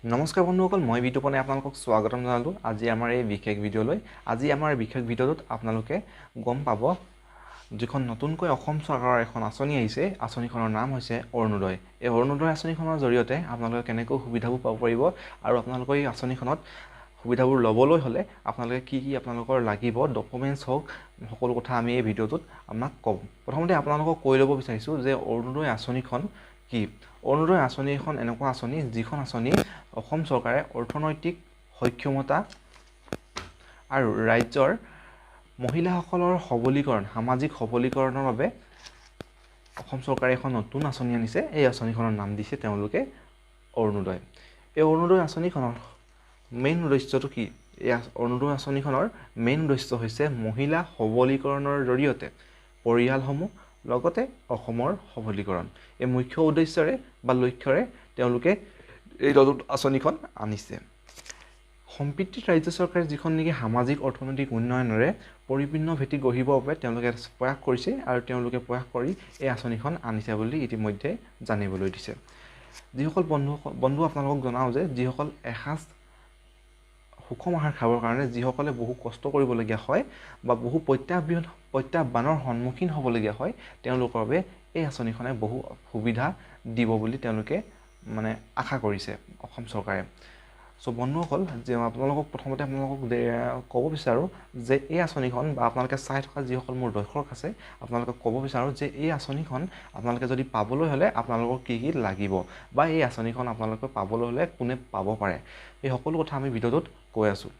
নমস্কাৰ বন্ধুসকল, মই বিতুপনে আপোনালোকক স্বাগতম জনালোঁ আজি আমাৰ এই বিশেষ ভিডিঅ'লৈ। আজি আমাৰ বিশেষ ভিডিঅ'টোত আপোনালোকে গম পাব যিখন নতুনকৈ অসম চৰকাৰৰ এখন আঁচনি আহিছে, আঁচনিখনৰ নাম হৈছে অৰুণোদয়। এই অৰুণোদয় আঁচনিখনৰ জৰিয়তে আপোনালোকে কেনেকৈ সুবিধাবোৰ পাব পাৰিব আৰু আপোনালোকৰ এই আঁচনিখনত সুবিধাবোৰ ল'বলৈ হ'লে আপোনালোকে কি কি আপোনালোকৰ লাগিব ডকুমেণ্টছ হওক, সকলো কথা আমি এই ভিডিঅ'টোত আপোনাক ক'ম। প্ৰথমতে আপোনালোকক কৈ ল'ব বিচাৰিছোঁ যে অৰুণোদয় আঁচনিখন কি। অৰুণোদয় আঁচনিখন এনেকুৱা আঁচনি যিখন আঁচনি অসম চৰকাৰে অৰ্থনৈতিক সক্ষমতা আৰু ৰাজ্যৰ মহিলাসকলৰ সবলীকৰণ, সামাজিক সবলীকৰণৰ বাবে অসম চৰকাৰে এখন নতুন আঁচনি আনিছে। এই আঁচনিখনৰ নাম দিছে তেওঁলোকে অৰুণোদয়। এই অৰুণোদয় আঁচনিখনৰ মেইন উদ্দেশ্যটো কি? এই অৰুণোদয় আঁচনিখনৰ মেইন উদ্দেশ্য হৈছে মহিলা সবলীকৰণৰ জৰিয়তে পৰিয়ালসমূহ লগতে অসমৰ সবলীকৰণ। এই মুখ্য উদ্দেশ্যৰে বা লক্ষ্যৰে তেওঁলোকে এই নতুন আঁচনিখন আনিছে। সম্প্ৰতি ৰাজ্য চৰকাৰে যিখন নেকি সামাজিক অৰ্থনৈতিক উন্নয়নেৰে পৰিপূৰ্ণ ভেটি গঢ়িবৰ বাবে তেওঁলোকে প্ৰয়াস কৰিছে আৰু তেওঁলোকে প্ৰয়াস কৰি এই আঁচনিখন আনিছে বুলি ইতিমধ্যে জানিবলৈ দিছে। যিসকল বন্ধু আপোনালোকক জনাওঁ যে যিসকল এসাঁজ সুষম আহাৰ খাবৰ কাৰণে যিসকলে বহু কষ্ট কৰিবলগীয়া হয় বা বহু প্ৰত্যাহ্বানৰ সন্মুখীন হ'বলগীয়া হয়, তেওঁলোকৰ বাবে এই আঁচনিখনে বহু সুবিধা দিব বুলি তেওঁলোকে মানে আশা কৰিছে অসম চৰকাৰে। চ' বন্ধুসকল, যে আপোনালোকক প্ৰথমতে আপোনালোকক ক'ব বিচাৰোঁ যে এই আঁচনিখন বা আপোনালোকে চাই থকা যিসকল মোৰ দৰ্শক আছে, আপোনালোকক ক'ব বিচাৰোঁ যে এই আঁচনিখন আপোনালোকে যদি পাবলৈ হ'লে আপোনালোকক কি কি লাগিব বা এই আঁচনিখন আপোনালোকে পাবলৈ হ'লে কোনে পাব পাৰে, এই সকলো কথা আমি ভিডিঅ'টোত কৈ আছোঁ।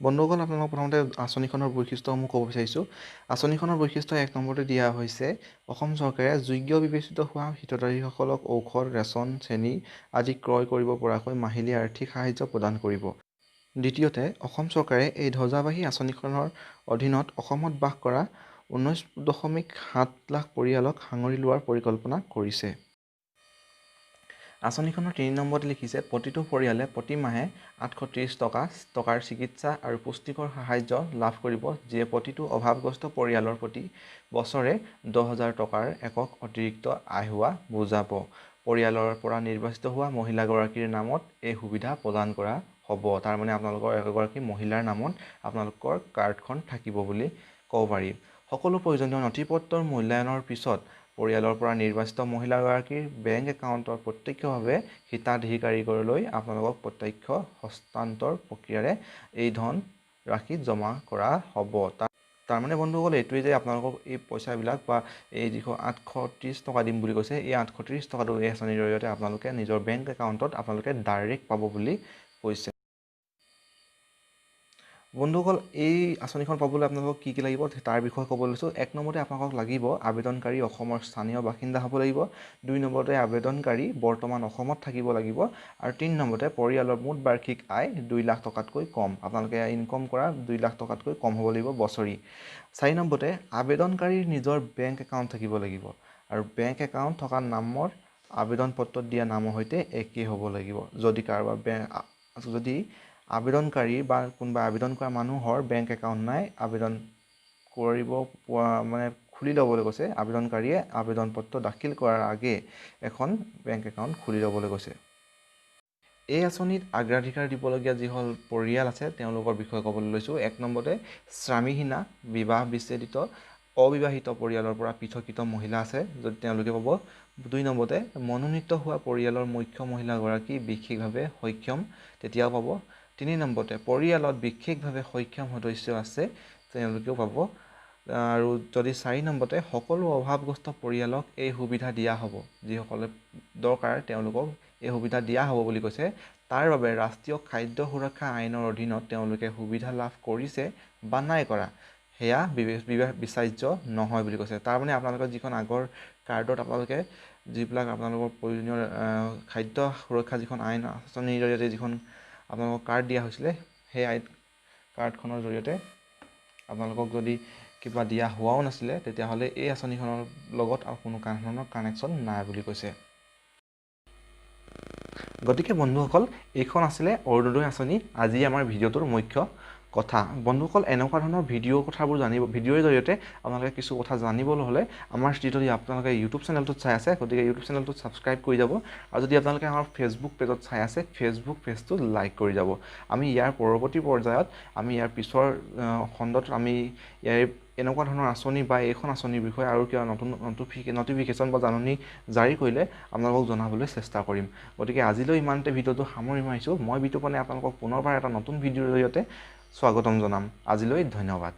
বন্ধুসকল, আপোনালোকক প্ৰথমতে আঁচনিখনৰ বৈশিষ্ট্যসমূহ ক'ব বিচাৰিছোঁ। আঁচনিখনৰ বৈশিষ্ট্য এক নম্বৰতে দিয়া হৈছে অসম চৰকাৰে যোগ্য বিবেচিত হোৱা হিতাধিকাৰীসকলক ঔষধ, ৰেচন, চেনি আদি ক্ৰয় কৰিব পৰাকৈ মাহিলী আৰ্থিক সাহায্য প্ৰদান কৰিব। দ্বিতীয়তে, অসম চৰকাৰে এই ধ্বজাবাহী আঁচনিখনৰ অধীনত অসমত বাস কৰা 19.7 লাখ পৰিয়ালক সাঙুৰি লোৱাৰ পৰিকল্পনা কৰিছে। আঁচনিখনৰ 3 নম্বৰতে লিখিছে প্ৰতিটো পৰিয়ালে প্ৰতিমাহে 830 টকাৰ চিকিৎসা আৰু পুষ্টিকৰ সাহায্য লাভ কৰিব, যিয়ে প্ৰতিটো অভাৱগ্ৰস্ত পৰিয়ালৰ প্ৰতি বছৰে 10,000 টকাৰ একক অতিৰিক্ত আয় হোৱা বুজাব। পৰিয়ালৰ পৰা নিৰ্বাচিত হোৱা মহিলাগৰাকীৰ নামত এই সুবিধা প্ৰদান কৰা হ'ব। তাৰমানে আপোনালোকৰ এগৰাকী মহিলাৰ নামত আপোনালোকৰ কাৰ্ডখন থাকিব বুলি ক'ব পাৰি। সকলো প্ৰয়োজনীয় নথি পত্ৰৰ মূল্যায়নৰ পিছত পৰিয়ালৰ পৰা নিৰ্বাচিত মহিলাগৰাকীৰ বেংক একাউণ্টত প্ৰত্যক্ষভাৱে হিতাধিকাৰীলৈ আপোনালোকক প্ৰত্যক্ষ হস্তান্তৰ প্ৰক্ৰিয়াৰে এই ধন ৰাশি জমা কৰা হ'ব। তাৰমানে বন্ধুসকল এইটোৱেই যে আপোনালোকক এই পইচাবিলাক বা এই যিখন 830 টকা দিম বুলি কৈছে, এই 830 টকাটো এই আঁচনিৰ জৰিয়তে আপোনালোকে নিজৰ বেংক একাউণ্টত আপোনালোকে ডাইৰেক্ট পাব বুলি কৈছে। বন্ধুসকল, এই আঁচনিখন পাবলৈ আপোনালোকক কি কি লাগিব তাৰ বিষয়ে ক'ব লৈছোঁ। এক নম্বৰতে আপোনালোকক লাগিব আবেদনকাৰী অসমৰ স্থানীয় বাসিন্দা হ'ব লাগিব। 2 নম্বৰতে আবেদনকাৰী বৰ্তমান অসমত থাকিব লাগিব। আৰু 3 নম্বৰতে পৰিয়ালৰ মুঠ বাৰ্ষিক আয় 2 লাখ টকাতকৈ কম, আপোনালোকে ইনকম কৰা 2 লাখ টকাতকৈ কম হ'ব লাগিব বছৰি। 4 নম্বৰতে আবেদনকাৰীৰ নিজৰ বেংক একাউণ্ট থাকিব লাগিব আৰু বেংক একাউণ্ট থকা নামৰ আবেদন পত্ৰত দিয়া নামৰ সৈতে একেই হ'ব লাগিব। যদি কাৰোবাৰ যদি আবেদনকাৰী বা কোনোবা আবেদন কৰা মানুহৰ বেংক একাউণ্ট নাই, আবেদন কৰিব মানে খুলি ল'বলৈ কৈছে। আবেদনকাৰীয়ে আবেদন পত্ৰ দাখিল কৰাৰ আগে এখন বেংক একাউণ্ট খুলি ল'বলৈ কৈছে। এই আঁচনিত অগ্ৰাধিকাৰ দিবলগীয়া যিসকল পৰিয়াল আছে তেওঁলোকৰ বিষয়ে ক'বলৈ লৈছোঁ। এক নম্বৰতে স্বামীহীনা, বিবাহ বিচ্ছেদিত, অবিবাহিত পৰিয়ালৰ পৰা পৃথকৃত মহিলা আছে যদি তেওঁলোকে পাব। 2 নম্বৰতে মনোনীত হোৱা পৰিয়ালৰ মুখ্য মহিলাগৰাকী বিশেষভাৱে সক্ষম, তেতিয়াও পাব। 3 নম্বৰতে পৰিয়ালত বিশেষভাৱে সক্ষম সদস্য আছে তেওঁলোকেও পাব। আৰু যদি 4 নম্বৰতে সকলো অভাৱগ্ৰস্ত পৰিয়ালক এই সুবিধা দিয়া হ'ব, যিসকলে দৰকাৰ তেওঁলোকক এই সুবিধা দিয়া হ'ব বুলি কৈছে। তাৰ বাবে ৰাষ্ট্ৰীয় খাদ্য সুৰক্ষা আইনৰ অধীনত তেওঁলোকে সুবিধা লাভ কৰিছে বা নাই কৰা সেয়া বিচাৰ্য নহয় বুলি কৈছে। তাৰমানে আপোনালোকৰ যিখন আগৰ কাৰ্ডত আপোনালোকে যিবিলাক আপোনালোকৰ প্ৰয়োজনীয় খাদ্য সুৰক্ষা যিখন আইন আঁচনিৰ জৰিয়তে যিখন আপোনালোকক কাৰ্ড দিয়া হৈছিলে, সেই আই কাৰ্ডখনৰ জৰিয়তে আপোনালোকক যদি কিবা দিয়া হোৱাও নাছিলে তেতিয়াহ'লে এই আঁচনিখনৰ লগত আৰু কোনো ধৰণৰ কানেকশ্যন নাই বুলি কৈছে। গতিকে বন্ধুসকল, এইখন আছিলে অৰুণোদয় আঁচনি, আজি আমাৰ ভিডিঅ'টোৰ মুখ্য কথা। বন্ধুসকল, এনেকুৱা ধৰণৰ ভিডিঅ' কথাবোৰ জানিব, ভিডিঅ'ৰ জৰিয়তে আপোনালোকে কিছু কথা জানিবলৈ হ'লে আমাৰ যদি আপোনালোকে ইউটিউব চেনেলটোত চাই আছে, গতিকে ইউটিউব চেনেলটোত ছাবস্ক্ৰাইব কৰি যাব, আৰু যদি আপোনালোকে আমাৰ ফেচবুক পেজত চাই আছে, ফেচবুক পেজটো লাইক কৰি যাব। আমি ইয়াৰ পৰৱৰ্তী পৰ্যায়ত, আমি ইয়াৰ পিছৰ খণ্ডত আমি ইয়াৰ এনেকুৱা ধৰণৰ আঁচনি বা এইখন আঁচনিৰ বিষয়ে আৰু কিবা নতুন নটিফিকেশ্যন বা জাননী জাৰি কৰিলে আপোনালোকক জনাবলৈ চেষ্টা কৰিম। গতিকে আজিলৈ ইমানতে ভিডিঅ'টো সামৰি মাৰিছোঁ। মই বিতুপনে আপোনালোকক পুনৰবাৰ এটা নতুন ভিডিঅ'ৰ জৰিয়তে স্বাগতম জনাম। আজিলৈ ধন্যবাদ।